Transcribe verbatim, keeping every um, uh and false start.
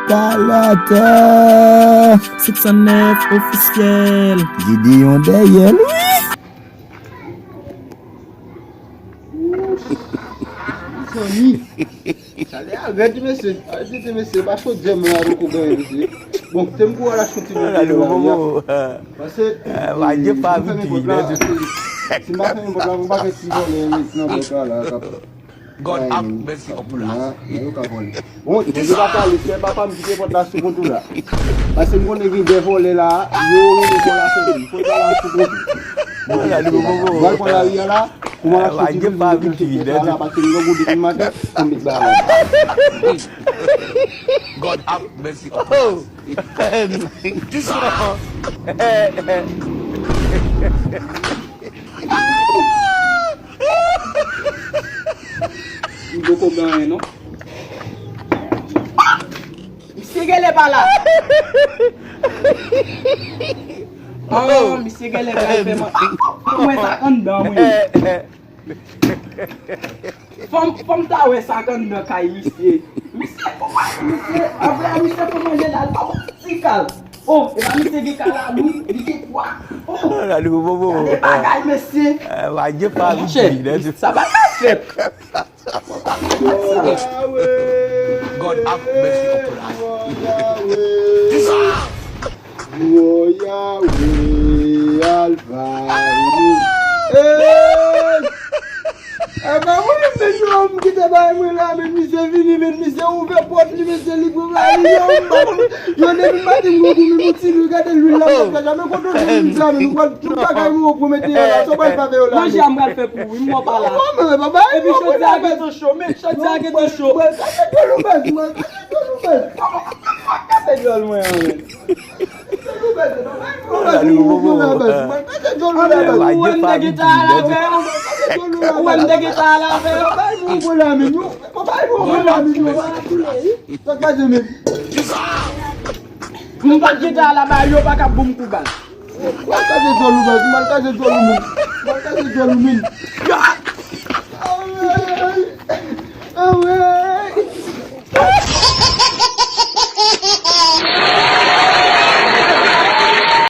Kalata six oh nine ofisyèl. Gideon dèyè l, wi. Mezanmi. Sa lè a rèd, mesye. Arete, mesye, pa chòt djèm la, nou ko ganyen, mesye. Bon, te m kou ala chòt ti mesye la, ya. Pase, pa gen pa vin pi la. Si m pa fèmen pòt la, m pa gen ti vòlè nan pòt la, la, kap God have mercy upon us. Bon, Bondye pa pale, se papa m ki te pòt la sou kont ou la. Pase m konnen gen de vòlè la, yo rele kò la sou kont, kont la sou kont. Mwen pran lari a la, pou mwen achte ti vin, vin, vin, la, pase m gen gode pou m maten, pou m met ba la. God have mercy upon us. M poko gen anyen, non. Misye genlè pa la. Oh, misye genlè pa fè mwen. Mwen sa anndan mwen. Fò m, fò m ta wè sa k anndan kay misye. Misye, misye, apre a, misye fè manje la, l pa bon ti kal. Oh, e pa misye gen kalalou, li gen pwa. Oh, gade bagay, mesye. Monchè, sa pa ka fèt. God have mercy upon us. Woyawe, Alfa, Hey! Ebyen, mwen menm, men yon òm ki te bay mwen la, men misye vini, men misye ouvè pòt li, mesye li pou bay li, yon m pa konn, yon depi maten m gwo gou, men yon ti lwi, gade lwil la, m pa janmen konn yon lwil sa, men nou pral tout bagay nou pwomete yo la, sa w pral fè avè yo la. Manje a m pral fè pou ou, wi, m wè w pa la. Epi chòdyè a gentan cho, men chòdyè a gentan cho. Mwen, mwen, mwen, mwen, mwen, mwen, mwen, mwen, mwen, mwen, Ou wè m te gentan al avè yo. Ou wè m te gentan al avè yo. M pa t gentan al avè yo, pa ka boum kou bal. Mal kaze djòl ou, baz. Mal kaze djòl ou, moun. Mal kaze djòl ou, moun.